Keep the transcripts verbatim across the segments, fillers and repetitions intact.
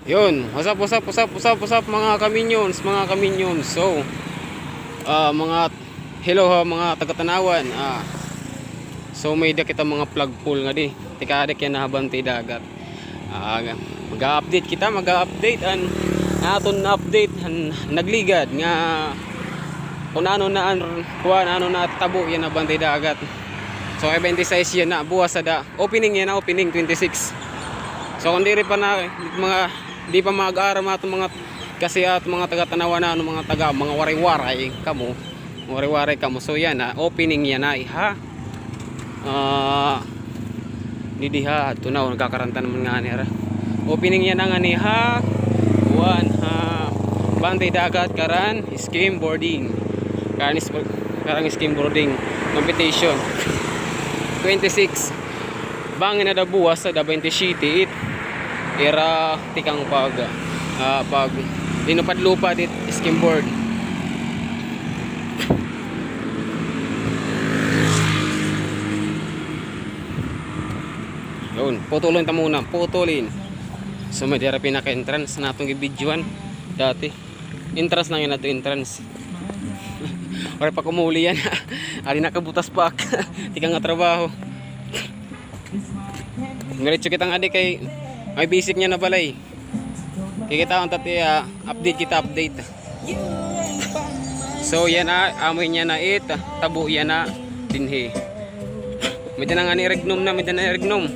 Yun, what's up, what's up, what's up, what's up, what's up, mga kaminions, mga kaminions. So, ah, mga, hello ha, mga taga-Tanauan. Ah, so, may-ada kita mga flagpole ngadi. Tikadi kay naha Bantay Dagat. Ah, mag-update kita, mag-update an aton update an nagligad nga kun ano na an kuan, ano na tabo yana Bantay Dagat. So, kay twenty-six yana, buwas ada. Opening yana, opening twenty-six. So, kung diri pa na, mga, di pa mag-aram aton mga, kasi aton mga taga-Tanauan na, ano, mga taga, mga Waray-Waray kamo. Waray-Waray kamo. So, yana, opening yana, ha? Ah, didi ha, adto na, oh, nagkakaranta naman ngani, ara. Opening yana ngani ha, kuan, ha, Bantay Dagat, karan skimboarding. Karan is-, karan skimboarding competition. Twenty-six. Bangin ada buwas ada twenty-siyete it ira tikang pag, ah, pag linupad-lupad it skimboard. Yun, putulin ta muna, putulin. So, may dira pinaka-entrance na atong gibidyohan dati. Entrance lang yana adto, entrance. Waray pa kumuli yana. Adi nakabutas pa ak tikang nga trabaho. Diretso kita ngadi kay may basic niya na balay. Kikitaon ta ti, ah, update kita, update. So, yana, amo yana it tabo yana dinhi. May-ada na ngani regnom na, may-ada na regnom.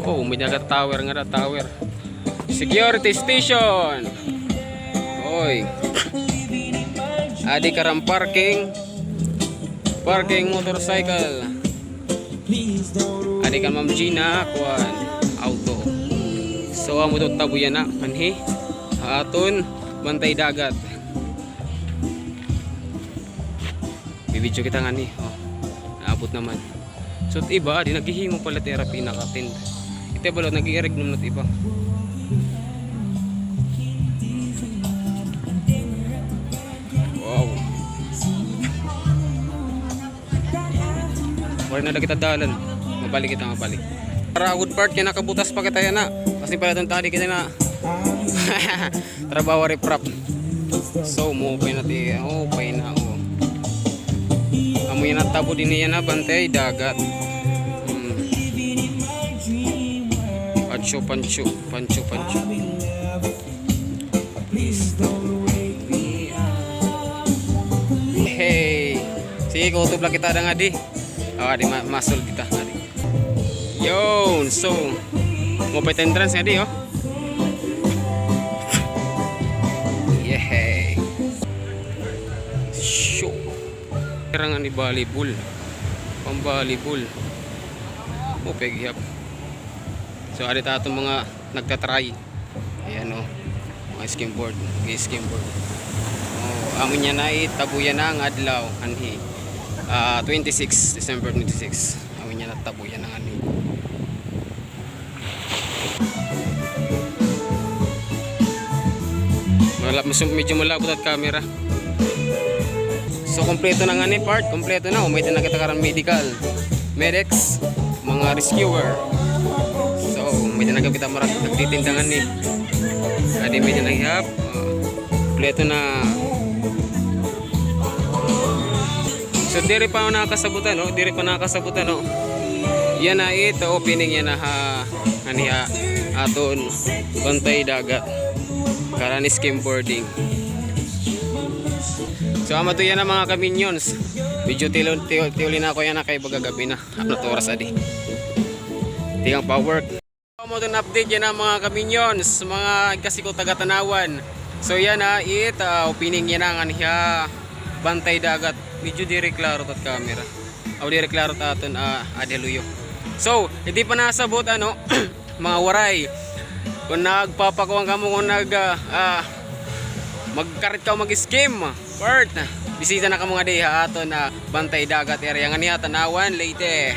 Oh, may-ada tower ngada, tower. Security station. Oy. Adi karan parking. Parking motorcycle. Adi kan Ma'am Gina, kuan, auto. So, amo to tabo yana, anhi. Aton, Bantay Dagat. Bibidyo kita ngani, oh. Naabot naman. So, it iba, adi naghihimo pa la it ira pinaka-tent. Ito ba la, nag-iirignom na it iba. Wow. Waray na la kita dalan. Mabalik kita, mabalik. Para good part, kay nakabutas pa kita yana. Kasi pala itong tali kita na. Trabaho riprap. So, maupay na ti, maupay na, oh. Amo yana tabo dinhi yana, Bantay Dagat. Hmm. Pancho, pancho, pancho, pancho. Hey. Sige, kutob la kita ada ngadi. Ah, di ma-, masul kita ngadi. Yun, so, maupay it entrance ngadi, oh. Yehey. Show. Kailangan ni volleyball. Pang-volleyball. Maupay gihap. So, adi ta aton mga nagta-try. Ayan, oh. Mga skimboard, nag-skimboard. Oh, amo niya na, eh, tabo yana nga adlaw, anhi. Ah, twenty-six, December twenty-six. Amo niya na tabo yana nga anhi. Wala, mas, medyo malabo it camera. So, kompleto na ngani part, kompleto na. O, may-ada na kita karan medical, medics, mga rescuer. So, may-ada na kita murag nagtitinda ngani. Adi may-ada na gihap. O, kompleto na. So, diri pa nakasabot, no? Diri pa nakasabot, no? Yana it opening yana ha, anhi ha aton Bantay Dagat. Karan skimboarding. So, amo to yana, mga kaminions. Medyo tilo-, tiyo-, tiuli na ako yana kay baga gab-i na. Ano to oras adi? Tikang pa-work. Amo to an update yana, mga kaminions, mga igkasi ko taga-Tanauan. So, yana it, ah, opening yana ngan ha Bantay Dagat. Medyo diri klaro it at camera. Aw, diri klaro it aton, ah, adi ha luyo. So, diri pa nasabot, ano, mga Waray. Kung nagpapakuan kamo, kung nag, ah, ah, magkarit ka o mag-skim part, bisita na kamo ngadi ha aton, ah, Bantay Dagat area. Nganhi ha Tanauan, Leyte.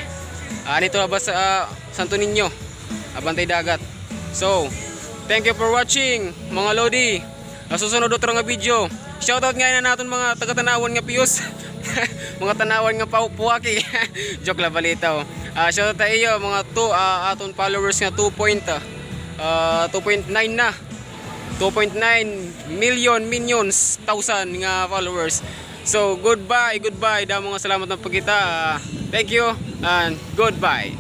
Ah, didto ha bas-, ah, Santo Niño, ha Bantay Dagat. So, thank you for watching, mga lodi. Ha susunod, otro nga video. Shoutout nga yana han aton mga taga-Tanauan nga piyos. Mga Tanauan nga paw-, puwaki. Joke la, balitaw. Ah, shout out ha iyo, mga two, ah, aton followers nga two point, ah, ah, two point nine na. Two point nine million minions, thousand nga followers. So, goodbye, goodbye. Damo nga salamat nga pagkita. Ah, thank you and goodbye.